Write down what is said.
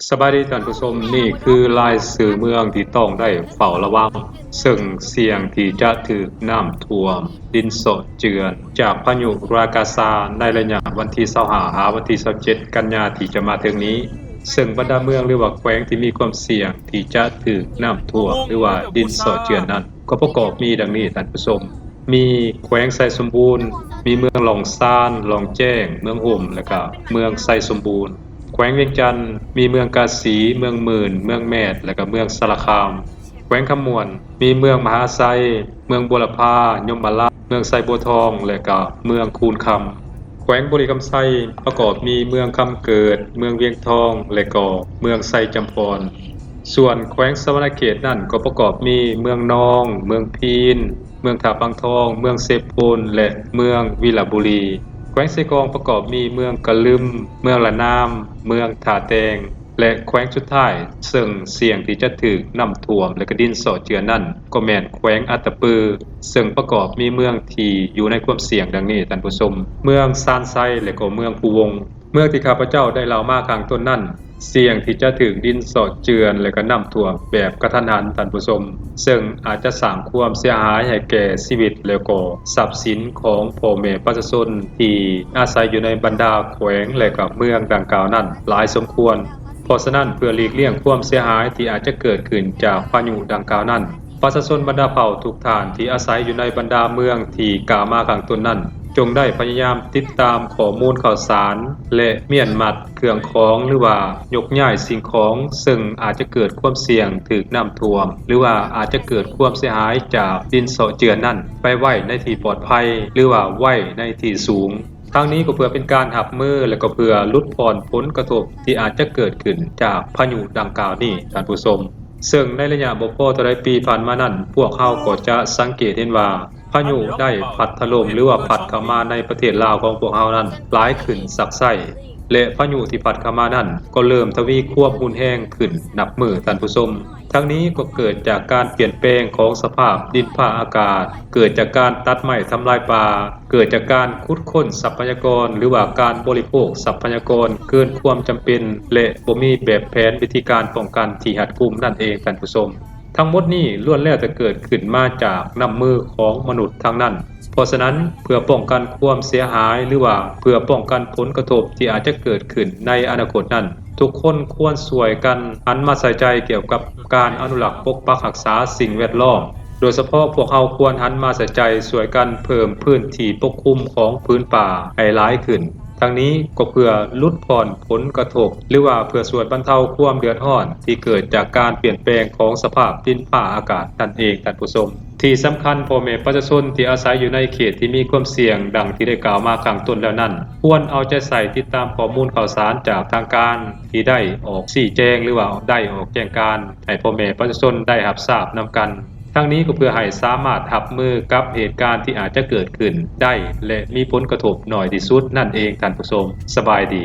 ສະບາຍດີທ່ານຜູ້ຊົມ, ນີ້ຄືລາຍຊື່ເມືອງທີ່ຕ້ອງໄດ້ເຝົ້າລະວັງ ເຊິ່ງສ່ຽງທີ່ຈະຖືກນ້ຳຖ້ວມ, ດິນເຊາະເຈື່ອນ ຈາກພາຍຸຣາກາຊາ ໃນໄລຍະວັນທີຊາວຫ້າ ຫາວັນທີຊາວເຈັດ ກັນຍາທີ່ຈະມາເຖິງນີ້. ເຊິ່ງບັນດາເມືອງ ຫຼືວ່າແຂວງທີ່ມີຄວາມສ່ຽງທີ່ຈະຖືກນ້ຳຖ້ວມ ຫຼືວ່າດິນເຊາະເຈື່ອນນັ້ນ ກໍປະກອບມີດັ່ງນີ້ທ່ານຜູ້ຊົມ, ມີແຂວງໄຊສົມບູນ ມີເມືອງລ້ອງຊານ, ລ້ອງແຈ້ງ, ເມືອງໂຮມ ແລະກະເມືອງໄຊສົມບູນ. ແຂວງວຽງຈັນ ມີເມືອງກາສີ, ເມືອງໝື່ນ, ເມືອງແມດ ແລະກະເມືອງສາລະຄາມ. ແຂວງຄຳມ່ວນ ມີເມືອງມະຫາໄຊ, ເມືອງບົວລະພາ, ຍົມມະລາດ, ເມືອງໄຊບົວທອງ ແລະກະເມືອງຄູນຄຳ. ແຂວງບໍລິຄຳໄຊ ປະກອບມີເມືອງຄຳເກີດ, ເມືອງວຽງທອງ ແລະກໍເມືອງໄຊຈຳພອນ. ສ່ວນແຂວງສະຫວັນນະເຂດນັ້ນ ກໍປະກອບມີເມືອງນອງ, ເມືອງພີນ, ເມືອງທ່າປາງທອງ, ເມືອງເຊໂປນ ແລະເມືອງວິລະບູລີ. ແຂວງເຊກອງປະກອບມີເມືອງກະລຶມ, ເມືອງລະນາມ, ເມືອງທ່າແຕງ ແລະແຂວງສຸດທ້າຍ ເຊິ່ງສ່ຽງທີ່ຈະຖືກນ້ຳຖ້ວມ ແລະກະດິນເຊາະເຈື່ອນນັ້ນ ກໍແມ່ນແຂວງອັດຕະປື ເຊິ່ງປະກອບມີເມືອງທີ່ຢູ່ໃນຄວາມສ່ຽງດັ່ງນີ້ທ່ານຜູ້ຊົມ, ເມືອງຊານໄຊ ແລະກໍເມືອງພູວົງ. ເມືອງທີ່ຂ້າພະເຈົ້າໄດ້ເລົ່າມາຂ້າງຕົ້ນນັ້ນ ສ່ຽງທີ່ຈະຖືກດິນເຊາະເຈື່ອນ ແລະກະນ້ຳຖ້ວມແບບກະທັນຫັນທ່ານຜູ້ຊົມ, ເຊິ່ງອາດຈະສ້າງຄວາມເສຍຫາຍໃຫ້ແກ່ຊີວິດ ແລະກໍຊັບສິນຂອງພໍ່ແມ່ປະຊາຊົນທີ່ອາໄສຢູ່ໃນບັນດາແຂວງ ແລະກະເມືອງດັ່ງກ່າວນັ້ນຫຼາຍສົມຄວນ. ເພາະສະນັ້ນ ເພື່ອຫຼີກລ່ຽງຄວາມເສຍຫາຍທີ່ອາດຈະເກີດຂຶ້ນຈາກພາຍຸດັ່ງກ່າວນັ້ນ, ປະຊາຊົນບັນດາເຜົ່າທຸກທ່ານທີ່ອາໄສຢູ່ໃນບັນດາເມືອງທີ່ກ່າວມາຂ້າງຕົ້ນນັ້ນ ຈົ່ງໄດ້ພະຍາຍາມຕິດຕາມຂໍ້ມູນຂ່າວສານ ແລະມ້ຽນມັດເຄື່ອງຂອງ ຫຼືວ່າຍົກຍ້າຍສິ່ງຂອງ ເຊິ່ງອາດຈະເກີດຄວາມສ່ຽງຖືກນ້ຳຖ້ວມ ຫຼືວ່າອາດຈະເກີດຄວາມເສຍຫາຍຈາກດິນເຊາະເຈື່ອນນັ້ນ ໄປໄວ້ໃນທີ່ປອດໄພ ຫຼືວ່າໄວ້ໃນທີ່ສູງ. ທັງນີ້ກໍເພື່ອເປັນການຮັບມື ແລະກໍເພື່ອຫຼຸດຜ່ອນຜົນກະທົບທີ່ອາດຈະເກີດຂຶ້ນຈາກພາຍຸດັ່ງກ່າວນີ້ທ່ານຜູ້ຊົມ. ເຊິ່ງໃນໄລຍະບໍ່ພໍເທົ່າໃດປີຜ່ານມານັ້ນ ພວກເຮົາກໍຈະສັງເກດເຫັນວ່າ ພາຍຸໄດ້ພັດຖະຫຼົ່ມ ຫຼືວ່າພັດເຂົ້າມາໃນປະເທດລາວຂອງພວກເຮົານັ້ນຫຼາຍຂຶ້ນຊັກໄຊ ແລະພາຍຸທີ່ພັດເຂົ້າມານັ້ນກໍເລີ່ມທະວີຄວາມຮຸນແຮງຂຶ້ນນັບມື້ທ່ານຜູ້ຊົມ. ທັງນີ້ກໍເກີດຈາກການປ່ຽນແປງຂອງສະພາບດິນຟ້າອາກາດ, ເກີດຈາກການຕັດໄມ້ທຳລາຍປ່າ, ເກີດຈາກການຂຸດຄົ້ນຊັບພະຍາກອນ ຫຼືວ່າການບໍລິໂພກຊັບພະຍາກອນເກີນຄວາມຈຳເປັນ ແລະບໍ່ມີແບບແຜນວິທີການປ້ອງກັນທີ່ຮັດກຸມນັ້ນເອງທ່ານຜູ້ຊົມ. ທັງໝົດນີ້ລ້ວນແລ້ວແຕ່ເກີດຂຶ້ນມາຈາກນ້ຳມືຂອງມະນຸດທັງນັ້ນ. ເພາະສະນັ້ນ ເພື່ອປ້ອງກັນຄວາມເສຍຫາຍ ຫຼືວ່າເພື່ອປ້ອງກັນຜົນກະທົບທີ່ອາດຈະເກີດຂຶ້ນໃນອະນາຄົດນັ້ນ, ທຸກຄົນຄວນຊ່ວຍກັນຫັນມາໃສ່ໃຈກ່ຽວກັບການອະນຸລັກປົກປັກຮັກສາສິ່ງແວດລ້ອມ, ໂດຍສະເພາະພວກເຮົາຄວນຫັນມາໃສ່ໃຈຊ່ວຍກັນເພີ່ມພື້ນທີ່ປົກຄຸມຂອງຜືນປ່າໃຫ້ຫຼາຍຂຶ້ນ. ທັງນີ້ກໍເພື່ອຫຼຸດຜ່ອນຜົນກະທົບ ຫຼືວ່າເພື່ອຊ່ວຍບັນເທົາຄວາມເດືອດຮ້ອນທີ່ເກີດຈາກການປ່ຽນແປງຂອງສະພາບດິນຟ້າອາກາດນັ້ນເອງທ່ານຜູ້ຊົມ. ທີ່ສຳຄັນ ພໍ່ແມ່ປະຊາຊົນທີ່ອາໄສຢູ່ໃນເຂດທີ່ມີຄວາມສ່ຽງ ດັ່ງທີ່ໄດ້ກ່າວມາຂ້າງຕົ້ນແລ້ວນັ້ນ ຄວນເອົາໃຈໃສ່ຕິດຕາມຂໍ້ມູນຂ່າວສານຈາກທາງການທີ່ໄດ້ອອກຊີ້ແຈງ ຫຼືວ່າໄດ້ອອກແຈ້ງການໃຫ້ພໍ່ແມ່ປະຊາຊົນໄດ້ຮັບຊາບນຳກັນ. ທັງນີ້ກໍເພື່ອໃຫ້ສາມາດຮັບມືກັບເຫດການທີ່ອາດຈະເກີດຂຶ້ນໄດ້ ແລະ ມີຜົນກະທົບໜ້ອຍທີ່ສຸດນັ້ນເອງທ່ານຜູ້ຊົມ. ສະບາຍດີ.